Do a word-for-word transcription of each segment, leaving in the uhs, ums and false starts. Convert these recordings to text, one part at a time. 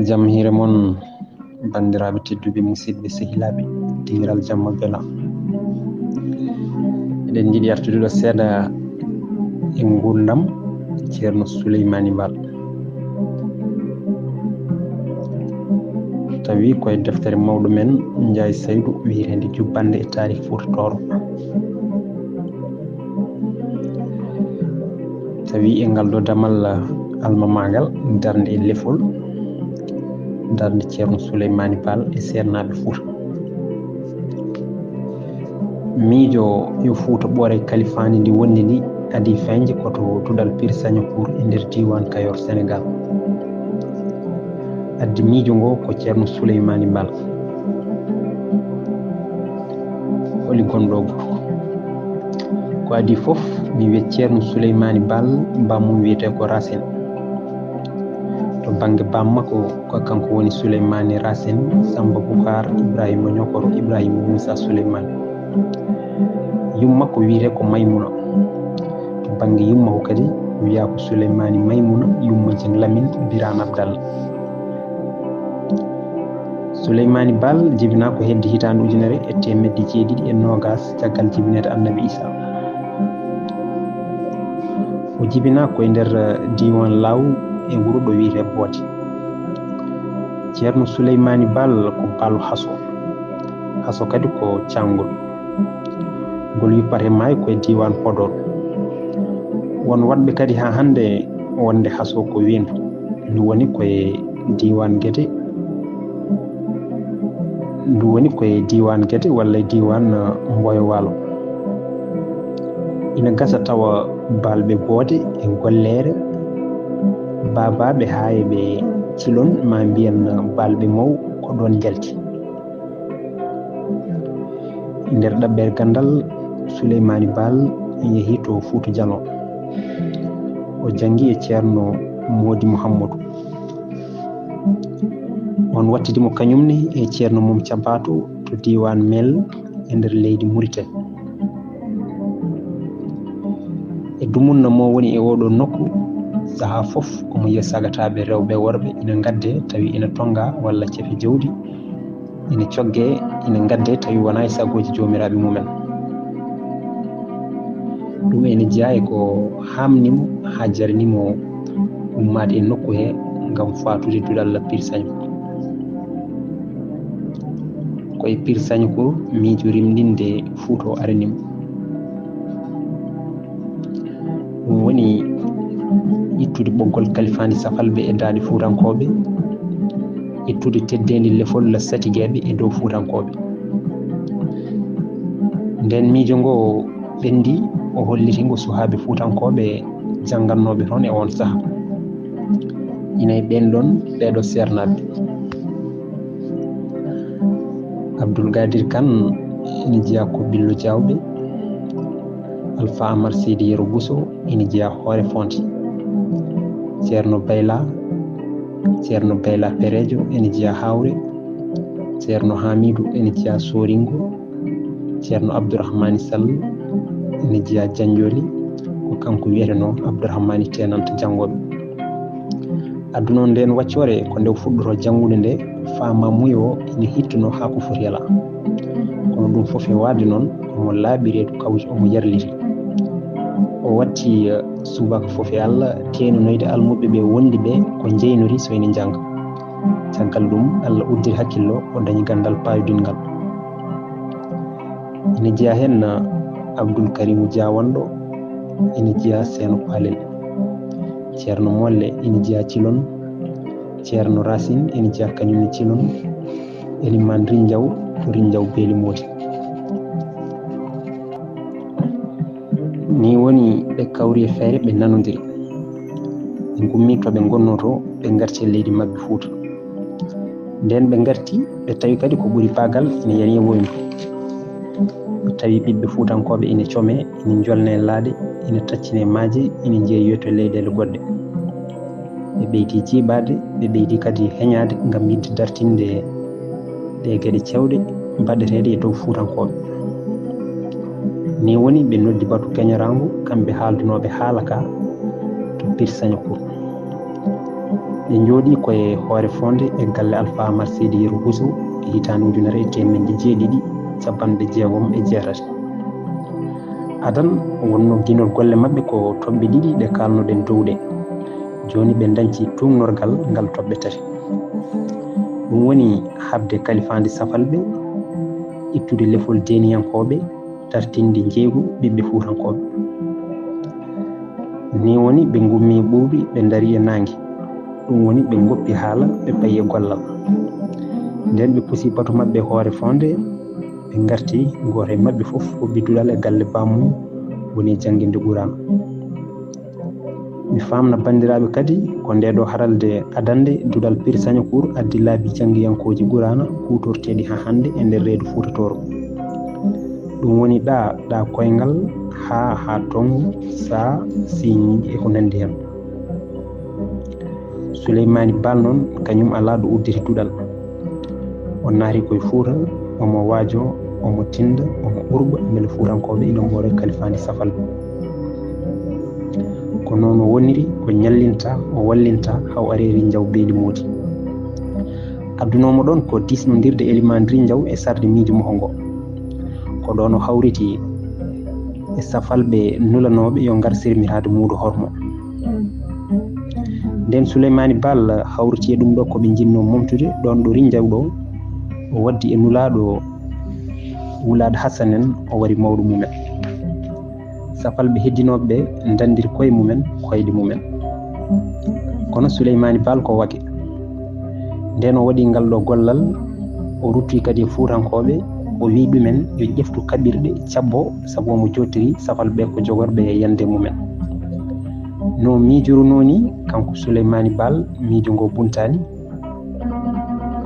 Jam hiire mon, banndiraaɓe tedduɓe, musidɓe, sehilaaɓe, dingiral jamma bela. Eɗen njiɗi artude ɗo seeɗa e nguurndam Ceerno Suleymaani Baal. Tawi ko e deftere mawɗo men Njaay Saydu wiyeteende Jubbannde e Taarih Fuuta Tooro. Tawi e ngal ɗo damal almamaagal, darnde e lefol, darnde Ceerno Suleymaani Baal e seernaaɓe Fuuta. Miijo yo Fuuta ɓooray kalifaandi ndi wondi ndi adii feeñde ko to duɗal Pir Sañokuur e nder diiwaan Kayoor, Senegaal. Addi miijo ngo ko Ceerno Suleymaani Baal. Holi gonɗo o gorko? Ko adii fof, mi wiyee Ceerno Suleymaani Baal, bammum wiyetee ko Racine. To bannge baam makko, ko kanko woni Suleymaani Racine, Samba Bukar, Ibrahima Ñokoro, Ibrahima Muusa Suleymaani. Yum makko wiyetee ko Maymuna. To bannge yum makko kadi, wiyaa ko Suleymaani Maymuna, yumma Jeŋ Lamin, Biraan Abdalla. Suleymaani Baal jibinaa ko heddi hitaande ujunere e teemedde jeeɗiɗi e noogaas caggal jibineede Annabi Iisaa. O jibinaa ko e nder, eh, diiwaan Laaw e wuro ɗo wiyetee Boode. Ceerno Suleymaani Baal ko Baal Haso. Haso kadi ko caanngol. Ngol yuppata e maayo ko e diiwaan Podor. Won waɗɓe kadi haa hannde wonde Haso ko weendu. Ndu woni ko e diiwaan Gede. Ndu woni ko e diiwaan Gede walla e diiwaan, eh, Mboyo Waalo. Ina gasa tawa Baalɓe Boode e Golleere, Baabaaɓe haa e ɓe Cilon, maa mbiyen Baalɓe Maw, ko ɗoon njalti. E nder ɗaɓɓere ganndal, Suleymaani Baal yehi to Fuuta Jaloo. O janngi e Ceerno Moodi Muhammadu. On wattidi mo kañum ne e Ceerno mum Cabaatu to diiwaan Mel e nder leydi Muritani. E dumunna mo woni e oo ɗoo nokku, sahaa fof omo yiya sagataaɓe rewɓe e worɓe ina ngaddee tawi ina tonngaa walla cefe jawdi, ina coggee, ina ngaddee tawi wonaa e sagooji joomiraaɓe mumen. Ɗum ene jeyaa e ko haamni mo haa jarni mo ummaade e nokku hee ngam faatude duɗal Pir Sañokuur. Ko e Pir Sañokuur miijo rimɗinde Fuuta o arani mo. Ɗum woni ittude ɓoggol kalifaandi Safalɓe e daaɗe Fuutankooɓe, ittude teddeendi lefol Satigeeɓe e dow Fuutankooɓe. Ndeen miijo ngo ɓenndi, o holliti ngo suhaaɓe Fuutankooɓe janngannooɓe toon e oon sahaa. Ina e ɓeen ɗoon ɓee ɗoo seernaaɓe. Abdul Gadir Kan ina jeyaa ko Billo Jaawɓe. Alfa Amar Seydi Yero Buso ina jeyaa Hoore Fonte. Ceerno Bayla, Ceerno Bayla Perejo ina jeyaa Hawre. Ceerno Hamidu ina jeyaa Soringo. Ceerno Abdourahmani Sall ina jeyaa Janjoli, ko kanko wiyetenoo Abdourahmani Tenanta Janngooɓe. Aduna on ndeen waccoore ko nde o fuɗɗotoo janngude nde, faamaamuya o ina hittunoo haa ko foti alaa. Kono ɗum fof e waɗde noon, omo laaɓi reedu kawji, omo yarliti. O watti, eh, subaka fof e Allah, teenanoyde almuɓɓe ɓe wondi ɓe ko njeynori so ene njannga. Caggal ɗum, Allah uddiri hakkillo, o dañi ganndal paayodinngal. Ina jeyaa heen, eh, Abdul Karimu Jaawanɗo, ina jeyaa Seeno Paalel. Ceerno Molle ina jeyaa Cilon. Ceerno Racine ina jeyaa kañum ne Cilon. Elimaan Rinjaw to Rinjaw Beeli Mooti. Nii woni ɓe kawri e feere, ɓe nanondiri. Ɓe ngummii to ɓe ngonnoo to, ɓe ngarti e leydi maɓɓe Fuuta. Ndeen ɓe ngarti, ɓe tawi kadi ko ɓuri baagal ina yani e woyndu. Ɓe tawi ɓiɓɓe Fuutankooɓe ina comee, ina njolnee laaɗe, ina taccinee maaje, ina njeeyee to leyɗeele goɗɗe. Ɓe ɓeydi jiiɓaade, ɓe ɓeydi kadi heñaade ngam yiɗde dartinde ɗee geɗe cewɗe baɗeteeɗe e dow Fuutankooɓe. Nii woni ɓe noddi batu keñoraangu, kamɓe haaldunooɓe haala ka to Pir Sañokuur. Ɓe njooɗii ko e hoore foonde e galle Alfaa Amar Seydi Yero Bousso e hitaande ujunere e teemedde jeeɗiɗi cappanɗe jeegom e jeetati. Adan wonnoo giinol golle maɓɓe ko toɓɓe ɗiɗi ɗe kaalnoɗen dow ɗe. Jooni ɓe ndañci tuugnorgal ngal toɓɓe tati. Ɗum woni haɓde kalifaandi Safalɓe, ittude lefol deeniyankooɓe, dartinde njeeygu ɓiɓɓe Fuutankooɓe. Nii woni ɓe ngummii ɓuuɓri, ɓe ndarii e naange. Ɗum woni ɓe ngoppi haala, ɓe payi e gollal. Nden ɓe pusi batu maɓɓe hoore foonde, ɓe ngarti, gooto e maɓɓe fof huɓɓi duɗal e galle bammum, woni e jannginde Quraana. Mi faamna banndiraaɓe kadi ko ndee ɗoo haralde adannde duɗal Piri Sañakuur addi laabi janngiyankooji Quraana kuutorteeɗi haa hannde e nder reedu Fuuta Tooro. Ɗum woni ɗa, ɗa koyngal, haa, haa tonngu, saa, siiñ e ko nanndi heen. Suleymaani Baal noon, kañum alaa ɗo udditi duɗal. O naati koye Fuuta, omo waajoo, omo tinnda, omo urba mbele Fuutankooɓe ina mboora e kalifaandi Safalɓe. Ko noon o woniri, o ñallinta, o wallinta, haa o ari e Rinnjaw Beeli Moodi. Addunoo mo ɗoon ko diisnondirde Elimaani Rinnjaw e sarde miijo makko ngo. Ko ɗoon o hawriti e Safalɓe nulanooɓe yo ngar sirmiraade muudo hormo. Nden Suleymaani Baal hawriti e ɗum ɗo ko ɓe njinnoo momtude ɗoon ɗo Rinnjaw ɗo, o waddi e nulaaɗo wulaaɗo Hasan en, o wari mawɗo mumen. Safalɓe heddinooɓe ɓe ndanndiri koye mumen, koyɗe mumen. Kono Suleymaani Baal ko wake. Nden o waɗi ngal ɗo gollal, o rutti kadi e Fuutankooɓe, o wiyi ɗumen yo ƴeftu kaɓirɗe, cabbo, sabu omo jottiri Safalɓe ko jogorɓe e yande mumen. No miijorunoo ni, kanko Suleymaani Baal, miijo ngo buntaani.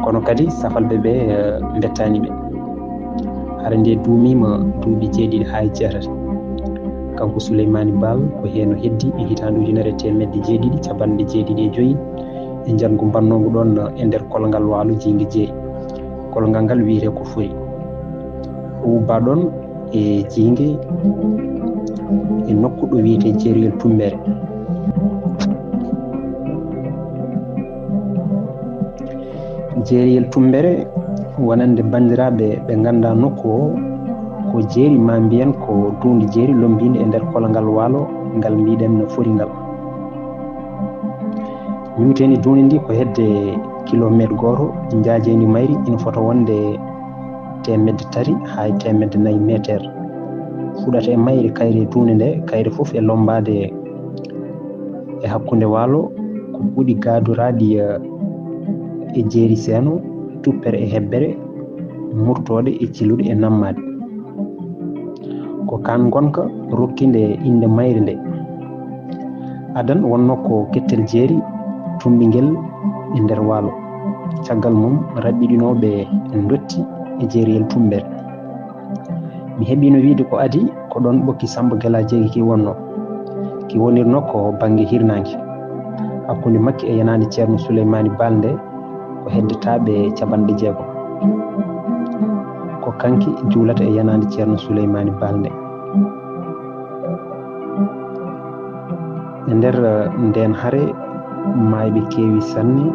Kono kadi Safalɓe ɓe, eh, mbettaani ɓe. Hara nde duumiima duuɓi jeeɗiɗi haa e jeetati. Kanko Suleymaani Baal ko heen o heddi e hitaande ujunere e teemedde jeeɗiɗi cappanɗe jeeɗiɗi e joyi e njanngu mbannoongu ɗoon e nder kolongal Waalo jiinge jeeri. Kolongal ngal wiyetee ko Fori. O ubbaa ɗoon e jiinge e nokku ɗo wiyetee Jeeriyel Tummbere. Jeeriyel Tummbere, wonande banndiraaɓe ɓe nganndaa nokku o, ko jeeri, maa mbiyen ko duunde jeeri lommbiinde e nder kolongal Waalo, ngal mbiɗen no Fori ngal. Ñuuteendi duunde ndi ko hedde kilomeeter gooto, njaajeendi mayri ina fota wonde teemedde tati haa e teemedde nayi meeteer. Fuɗata e mayri kayre duunde nde, kayre fof e lommbaade e hakkunde Waalo, ko ɓuuɗi gaadoraaɗi, eh, e jeeri seeno, tuppere e hebbere, murtooɗe e ciluɗe e nammaade. Ko kaan ngonka rokkiinde innde mayre nde. Adan wonnoo ko kettel jeeri tummbingel e nder Waalo. Caggal mum, raɓɓiɗinooɓe ndotti e Jeeriyel Tummbere. Mi heɓiino wiyde ko adii ko ɗoon ɓokki Sammba Gelaajo Jeegi ki wonnoo. Ki wonirnoo ko bannge hirnaange, hakkunde makki e yenaande Ceerno Suleymaani Baal nde ko hedde taaɓe cappanɗe jeegom. Ko kanki juulata e yenaande Ceerno Suleymaani Baal nde. E nder, eh, ndeen hare, maayɓe keewi sanne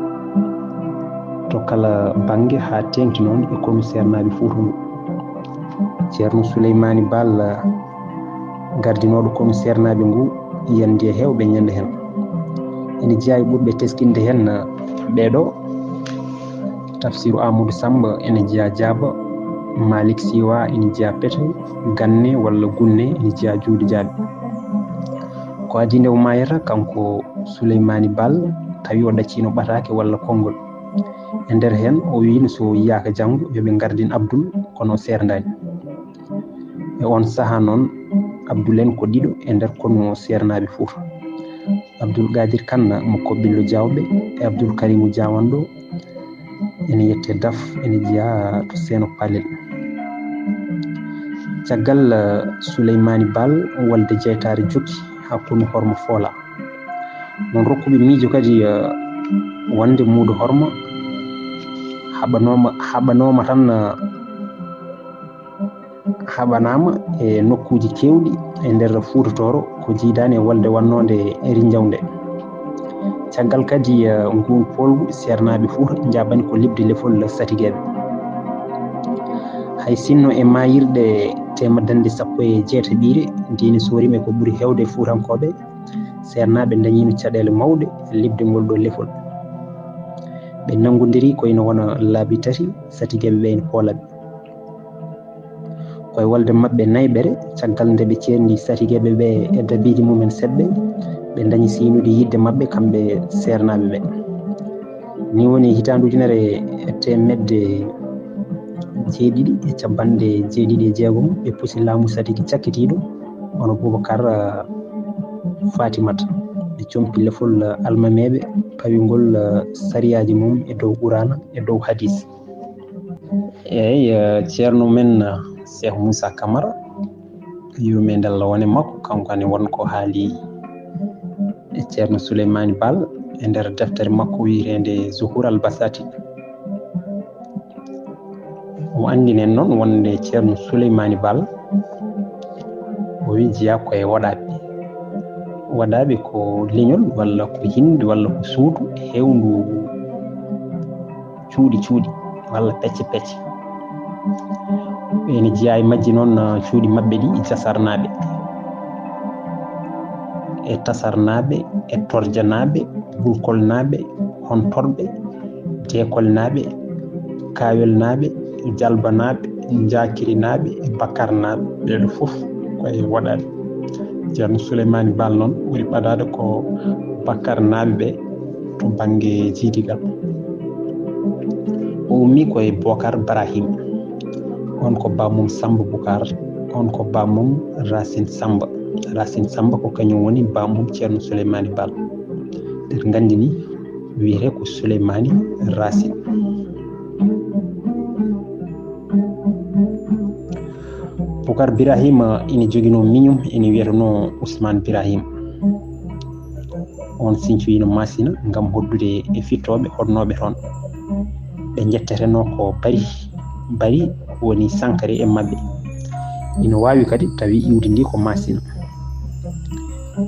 to kala bannge, haa teeŋti noon e konu seernaaɓe Fuuta ngu. Ceerno Suleymaani Baal, eh, gardinooɗo konu seernaaɓe ngu, yandi e heewɓe ñande heen. Ene jeyaa e ɓurɓe teskinde heen, eh, ɓee ɗoo, Tafsiru Amadou Samba ene jeyaa Jaaba, Malik Siwa ene jeyaa Pete, Ganne walla Gunne ene jeyaa Juude Jaaɓe. Ko adii nde o maayata, kanko Suleymaani Baal, tawi o ɗacciino ɓataake walla konngol. E nder heen, o wiino so yiyaaka janngo, yo ɓe ngardin Abdul, kono o seerndaani. E oon sahaa noon, Abdul en ko ɗiɗo e nder konu seernaaɓe Fuuta. Abdul Qaadir Kan mo Kobbillo Jaawɓe e Abdul Karimu Jaawanɗo ene yettee Daf, ene jeyaa to Seeno Palel. Caggal, eh, Suleymaani Baal walde jeytaare jokki haa konu Horma Foola. Noon rokkuɓe miijo kadi, eh, wonde muudo Horma haɓanooma, haɓanooma tan, eh, haɓanaama e nokkuuji keewɗi e nder Fuuta Tooro ko jiidaani e wolde wannoonde e Rinnjaw nde. Caggal kadi, eh, nguun poolgu, seernaaɓe Fuuta njaaɓani ko liɓde lefol Satigeeɓe. Hay sinno e maayirɗe teemedde sappo e jeetaɓiire, diine sooriima ko ɓuri heewde Fuutankooɓe, seernaaɓe ndañiino caɗeele mawɗe liɓde ngol ɗoo lefol. Ɓe nanngondiri ko ina wona laabi tati, Satigeeɓe ɓe ina poola ɓe. Ko e wolde maɓɓe nayɓere, caggal nde ɓe ceerndi Satigeeɓe ɓe e dabiiji mumen seɓɓe, ɓe ndañi siynude yiɗde maɓɓe kamɓe seernaaɓe ɓe. Ni woni hitaande ujunere e teemedde jeeɗiɗi e capanɗe jeeɗiɗi e jeegom, ɓe pusi laamu Satigi cakkitiiɗo, hono Bubakar, ah, Fatimata. Ɓe compi lefol, ah, almameeɓe, pawi ngol, ah, sariyaaji mum e dow Quraana, e dow Hadiis. Eey, eh, ceerno men, eh, Cheikh Moussa Camara, yurmeende Allah wone makko, kanko ne won ko haali e ceerno Souleymane Baal e nder deftere makko wiyeteende Zuhur al Basati. O anndinen noon wonde ceerno Souleymane Baal o wi jeyaa ko e waɗaaɓe. Waɗaaɓe ko leñol walla ko hinnde walla ko suudu heewndu cuuɗi cuuɗi walla pecce pecce. Ene jeyaa e majji noon, ah, cuuɗi maɓɓe ɗi, e Jasarnaaɓe, e Tasarnaaɓe, e Torjanaaɓe, Bulkolnaaɓe, Hontorɓe, Deekolnaaɓe, Kaayolnaaɓe, Jalbanaaɓe, Njaakirinaaɓe, e Bakkarnaaɓe. Ɓee ɗoo fof ko e waɗaaɓe. Ceerno Souleymane Baal noon ɓuri ɓadaade ko Bakkarnaaɓe ɓe to bannge jiidigal. O ummii ko e Bokar Barahim. On ko bammum Samba Bukar. On ko bammum Racine Samba. Racine Samba ko kañum woni bammum ceerno Souleymane Baal. Eɗen nganndi ni wiyetee ko Souleymane Racine. Bukar Birahima ina joginoo miñum, ina wiyetenoo Ousmane Birahim. On sincoyiino Masina ngam hoddude e fittooɓe hoɗnooɓe toon. Ɓe njettetenoo ko Bari. Bari woni Sankare e maɓɓe. Ina waawi kadi tawi iwdi ndi ko Masina.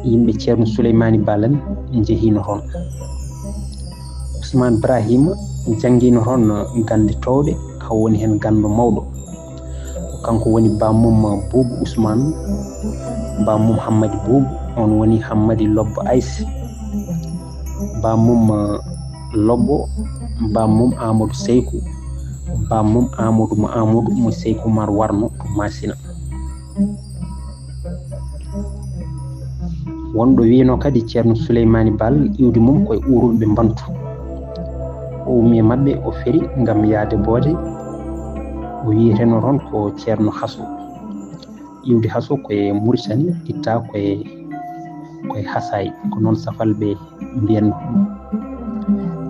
Yimɓe ceerno Souleymane Baal en njehiino toon. Ousmane Ibrahima janngiino toon gannde toowɗe, taw woni heen ganndo mawɗo. Ko kanko woni bammum Buubu Ousmane, bammum Hammadi Buubu, on woni Hammadi Lobbo Aysi, bammum Lobbo, bammum Amadou Seyku, bammum Amadou mo Amadou mo Seyku Umar Warno to Masina. Won ɗo wiyno kadi ceerno Souleymane Baal iwdi mum koye Uurulɓe Mbantu. O ummi e maɓɓe, o feri ngam yahde Boode. O wiyeteno toon ko ceerno Haso. Iwdi Haso koye Muritani, itta koye, koye Hasay, ko noon Safalɓe mbiyanno.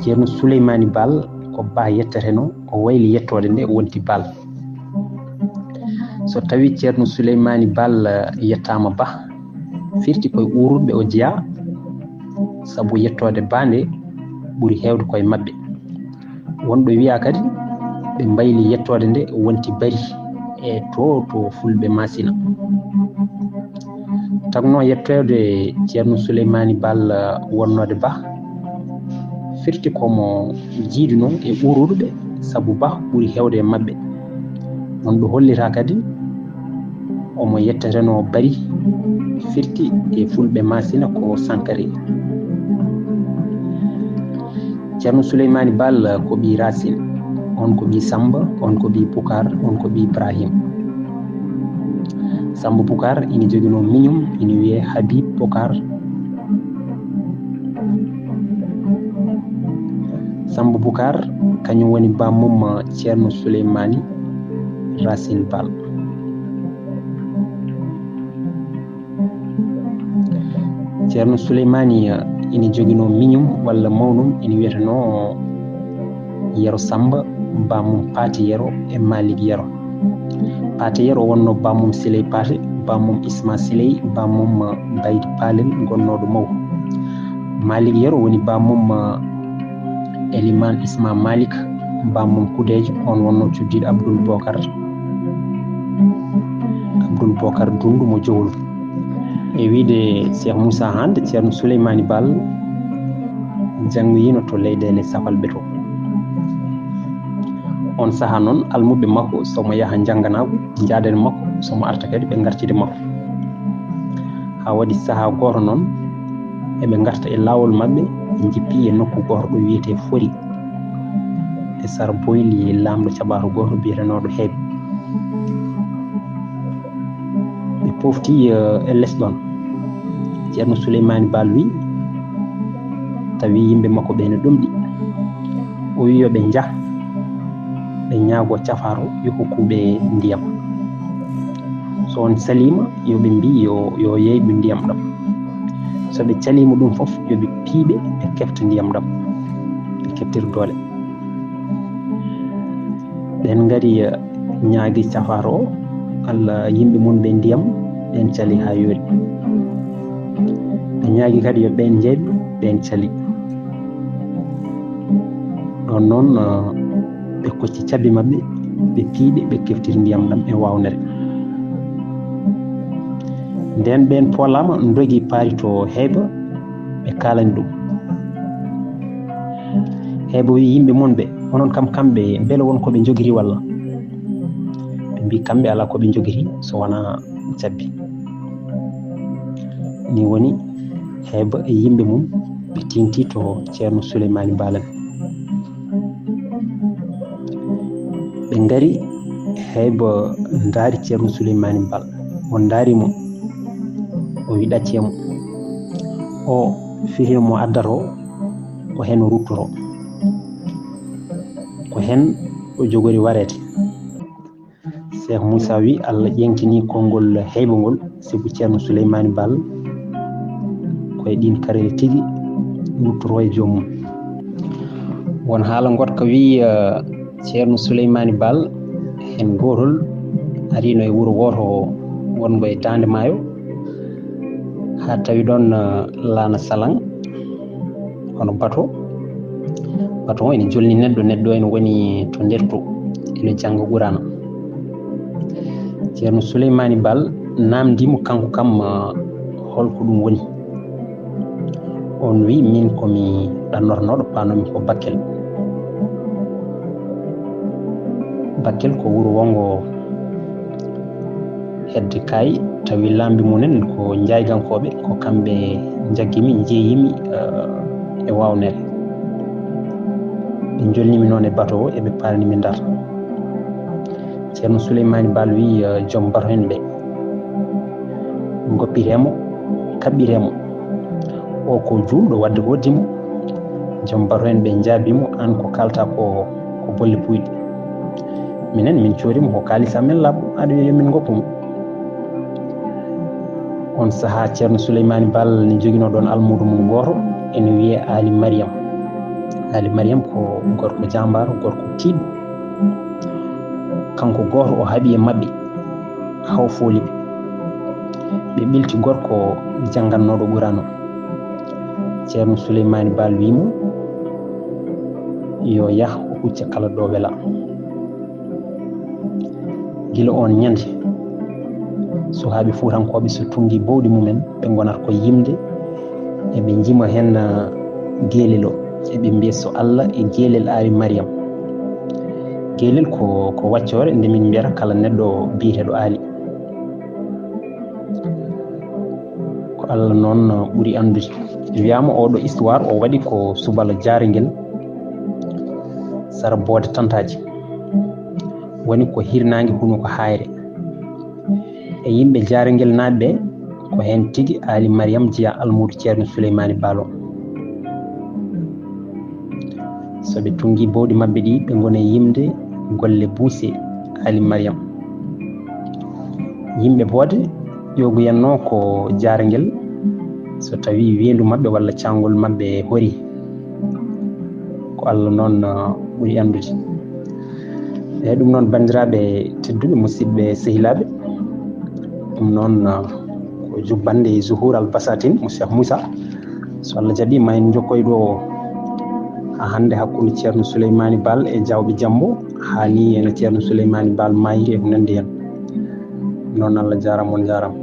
Ceerno Souleymane Baal ko Bah yetteteno, o wayli yettoode nde, o wonti Baal. So tawi ceerno Souleymane Baal, eh, yettaama Bah, firti koye Uurulɓe o jeyaa, sabu yettoode Bah nde ɓuri heewde koye maɓɓe. Won ɗo wiya kadi ɓe mbayli yettoode nde wonti Bari e to, to Fulɓe Masina. Tagnoo yettoode ceerno Souleymane Baal, eh, wonnoode Bah, firti ko mo jiiduno e Uurulɓe, sabu Bah ɓuri heewde e maɓɓe. Noon ɗo hollita kadi omo yetteteno Bari, firti e Fulɓe Masina ko Sankare. Ceerno Souleymane Baal ko ɓii Racine, on ko ɓii Samba, on ko ɓii Bukar, on ko ɓii Ibrahim. Samba Bukar ina joginoo miñum, ina wiyee Habib Bukar. Samba Bukar, kañum woni bammum ceerno Souleymane Racine Baal. Ceerno Souleymane, eh, ina joginoo miñum walla mawnum, ina wiyetenoo Yero Samba, bammum Paate Yero e Malik Yero. Paate Yero wonno bammum Siley Paate, bammum Isma Siley, bammum, eh, Baydi Paalel gonnooɗo Maw. Malik Yero woni bammum, eh, Eliman Isma Malik, bammum Kudeejo, on wonno cuddiiɗo Abdoul Bokar, Abdoul Bokar Dundu mo Jowol. E wiyde Cheikh Moussa Hande, ceerno Souleymane Baal Janngoyiino to leyɗeele Safalɓe to. On sahaa noon, almuɓɓe makko, so mo yaha njannganaagu, njaaden makko, so mo arta kadi, ɓe ngartide makko. Haa waɗi sahaa gooto noon, eɓe ngarta e laawol maɓɓe, ɓe njippi e nokku gooto ɗo wiyetee Fori, e sara Boyli, laamɗo caɓaato gooto biyetenooɗo Heeb. Ɓe pofti, eh, e les ɗoon. Ceerno Suleymaani Baal wi, tawi yimɓe makko ɓe ne ɗomɗi. O wi yo ɓe njah, ɓe ñaago cafaaro, yo hokku ɓe ndiyam. So on caliima, yo ɓe mbi yo, yo yeeyɓe ndiyam ɗam. So ɓe caliima ɗum fof, yo ɓe piiɓe, ɓe kefta ndiyam ɗam. Ɓe keftir doole. Ɓeen ngari, eh, ñaagi cafaaro o, Allah yimɓe mum ɓe ndiyam, ɓeen cali haa yoori. Ɓe ñaagi kadi yo ɓeen njeeɓe, ɓeen cali. Ɗoon noon, eh, ɓe kocci cabbi maɓɓe, ɓe piiɓe, ɓe keftiri ndiyam ɗam e waawnere. Ndeen ɓeen poolaama, ndogi paari to Heeba, ɓe kaalani ɗum. Heeba wi yimɓe mon ɓe, onon kam kamɓe, mbele won ko ɓe njogiri walla? Ɓe mbi kamɓe alaa ko ɓe njogiri so wonaa cabbi. Ni woni Heeba e yimɓe mum ɓe tiinti to Ceerno Suleymaani Baal en. Ɓe ngari, Heeba ndaari Ceerno Suleymaani Baal. O ndaari mo, o wi ɗaccee mo. O firino mo addata o, ko heen o ruttoroo. Ko heen o jogori wareede. Seek Muusaa wi, Allah ƴeeŋtinii konngol Heeba ngol, sibu Ceerno Suleymaani Baal ko e ɗiin kareeli tigi ruttoroo e joomum. Won haala ngoɗka wi, eh, Ceerno Suleymaani Baal heen gootol ariino e wuro wooto wonngo e Daande Maayo, haa tawi ɗoon, eh, laana salaŋ, hono bato. Bato o ene jolni neɗɗo, neɗɗo ene woni to nder to, ene jannga Quraana. Ceerno Suleymaani Baal naamndii mo kanko kam, ah, hol ko ɗum woni? On wi, min ko mi ɗannornooɗo, paanoomi ko Bakkel. Bakkel ko wuro wonngo hedde Kaay, tawi laamɓe mumen ko Njaaygankooɓe, ko kamɓe njaggimi, njeeyimi, eh, e waawnere. Ɓe njolnimi noon e bato o, eɓe paalni mi Ndar. Ceerno Suleymaani Baal wi, eh, joom bato en ɓe, ngoppiree mo, kaɓɓiree mo. O ko juulɗo, wadde ko dimo. Joom bato en ɓe njaabii mo, aan ko kaaltaa ko, ko bolle puyɗe. Minen, min coodi mo ko kaalis amen laaɓɗo, aɗa wiya yo min ngoppu mo. On sahaa, Ceerno Suleymaani Baal ne joginoo ɗoon almuudo mum gooto, ene wiyee Aali Mariyam. Aali Mariyam ko gorko jaambaaro, gorko tiiɗɗo. Kanko gooto o haaɓi e maɓɓe, haa o fooli ɓe. Ɓe ɓilti gorko janngannooɗo Quraana o. Ceerno Suleymaani Baal wi mo, yo yah o hucca kala ɗo wela. Gila oon ñande, suhaaɓe fuutankooɓe so tunngi bowɗi mumen, ɓe ngonata ko yimde, eɓe njima heen, ah, geelel o, eɓe mbiya so Allah e geelel Aali Mariyam. Geelel ko, ko waccoore nde min mbiyata kala neɗɗo biyeteeɗo Aali. Ko Allah noon ɓuri anndude. Wiyaama oɗo histoire o waɗi ko subalo Jaarangel, sara Boode Tantaaji. Woni ko hirnaange hunuko Haayre. E yimɓe Jaarangel naaɓe ɓe, ko heen tigi Aali Mariyam jeyaa almuudo Ceerno Suleymaani Baal o. So ɓe tunngi bowɗi maɓɓe ɗi, ɓe ngona e yimde golle buuse Aali Mariyam. Yimɓe Boode ƴoogoyatnoo ko Jaarangel, so tawii weendu maɓɓe walla caangol maɓɓe horii. Ko Allah noon, ah, ɓuri anndude. Eeyi, ɗum noon, banndiraaɓe tedduɓe, musidɓe sehilaaɓe, ɗum noon, ah, ko jubbannde e Zuhur Al Basatin mo Cheikh Moussa. So Allah jaɓii, ma en njokkoy ɗo haa hannde hakkunde Ceerno Suleymaani Baal e Jaawɓe Jambo, haa nii ene Ceerno Suleymaani Baal maayiri e ko nanndi heen. Noon, Allah jaaraama, on njaaraama.